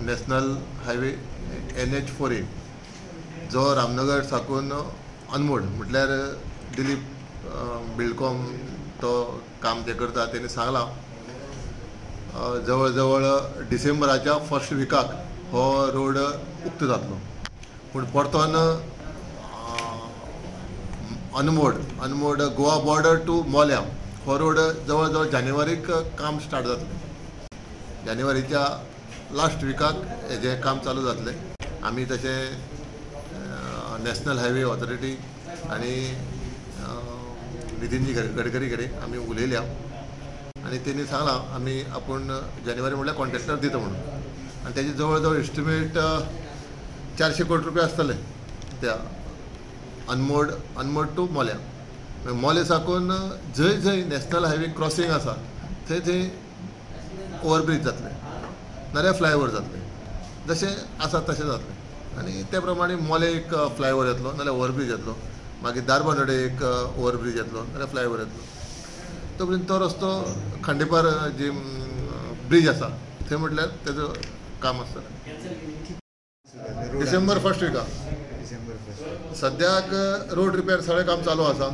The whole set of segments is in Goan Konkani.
नॅशनल हायवे NH 4A जो रामनगर साकून अनमोड म्हटल्यार दिलीप बिल्डकॉम तो काम ते करता, तेणी सांगलां जवळ जवळ डिसेंबराच्या फर्स्ट विकाक हो रोड उक्तो जातलो. पूण परतोन अनमोड गोवा बॉर्डर टू मोल्या हो रोड जवळ जवळ जानेवारीक काम स्टार्ट जातलें. जानेवारीच्या लास्ट विकाक हेजें काम चालू जातलें. आमी तशें नॅशनल हायवे ऑथॉरिटी आनी नितीनजी गडकरी कडेन आमी उलयल्या आनी तेणी सांगलां आमी आपूण जानेवारी म्हळ्यार कॉन्ट्रॅक्टर दिता म्हणून. आनी तेजे जवळ जवळ एस्टिमेट 400 कोटी रुपया आसतले त्या अनमोड टू मोल्या. मोले साकून जंय जंय नॅशनल हायवे क्रॉसींग आसा थंय थंय ओवरब्रीज जातले नाल्यार फ्लायओवर जातले, जशें आसा तशें जातलें. आनी ते प्रमाणे मोले एक फ्लायओवर येतलो नाल्यार ओवरब्रीज येतलो, मागीर धारबांदोडे एक ओवरब्रीज येतलो नाल्यार फ्लायओवर येतलो. तो पर्यंत तो रस्तो खांडेपार जी ब्रीज आसा थंय म्हटल्यार तेजो काम आसतलें डिसेंबर फर्स्ट विकाक. सद्याक रोड रिपेर सगळें काम चालू आसा.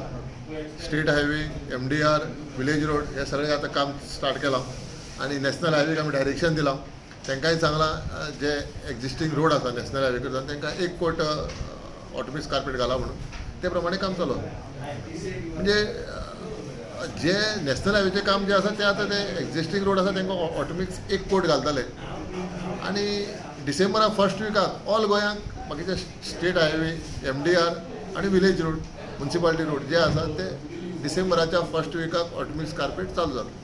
State highway, MDR, village road हे सगळें आतां काम स्टार्ट केलां आनी नॅशनल हायवेक आमी डायरेक्शन दिलां. तांकांय सांगलां जे एक्झिस्टींग रोड आसा नॅशनल हायवे करता तांकां 1 कोट ऑटोमिक्स कार्पेट घाला म्हणून, ते प्रमाणे काम चालू आसा. म्हणजे जे नॅशनल हायवेचें काम जें आसा तें आतां ते एक्झिस्टींग रोड आसा तांकां ऑटोमिक्स 1 कोट घालतले आनी डिसेंबरा फर्स्ट विकाक ऑल गोंयांक बाकीचे स्टेट हायवे, MDR आनी विलेज रोड, मुन्सिपालिटी रोड जे आसा ते डिसेंबराच्या फर्स्ट विकाक ऑटोमिक्स कार्पेट चालू जातलें.